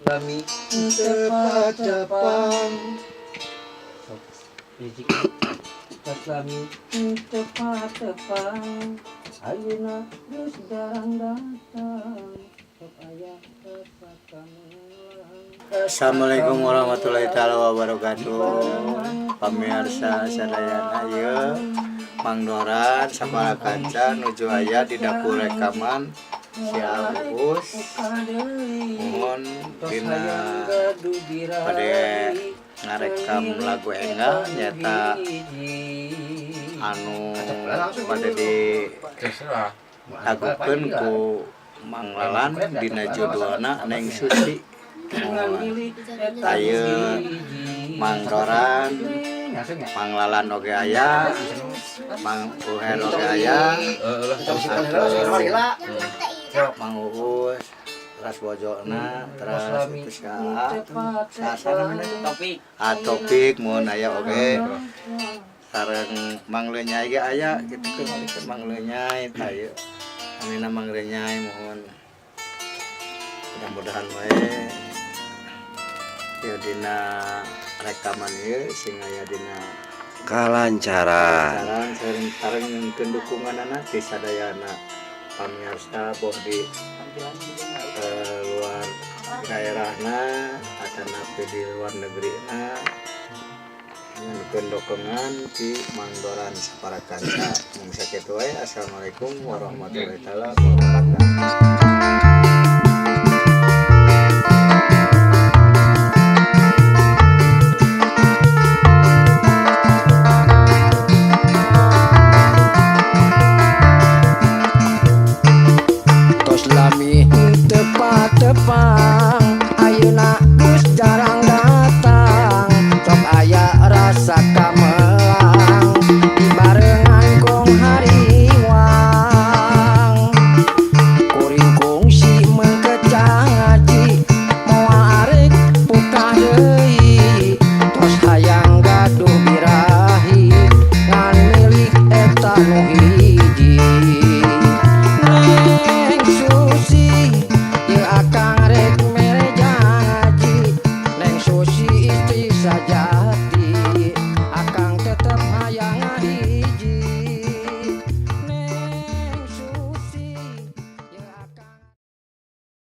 Lami Tepat-tepang. Hiji. Tos lami tepat-tepang, ayeuna geus jarang datang. Sok aya rasa kamelang. Assalamualaikum warahmatullahi taala wabarakatuh. Pamirsa sadayana, ieu Mang Doran sabara kanca nuju aya di dapur rekaman si Agus. Mohon dina bade ngarekam lagu enggal nyata anu bade di Terserah. lagukeun ku Mang Lalan dina judulna Neng Susi. Mohon. Ayeuna Mang Doran, Mang Lalan oge aya, Mang Uher oge aya, Mang Uus, teras bojona, teras itu saha, saha namanya tuh? Topik. Ah, Topik mun aya oge. Sareng Mang Lenyai ge aya gitu kan, Mang Lenyai tah ieu. Amina Mang Lenyai, mohon. Mudah-mudahan wae ya dina rekaman ieu sing aya dina kalancaran. Saran sareng sareng nyuhunkeun dukunganana ti sadayana pamirsa, boh di luar daerahna atanapi di luar negerina, nyuhunkeun dukungan ti Mang Doran sapara kanca. Mung sakitu wae. Assalamualaikum warahmatullahi taala wabarakatuh.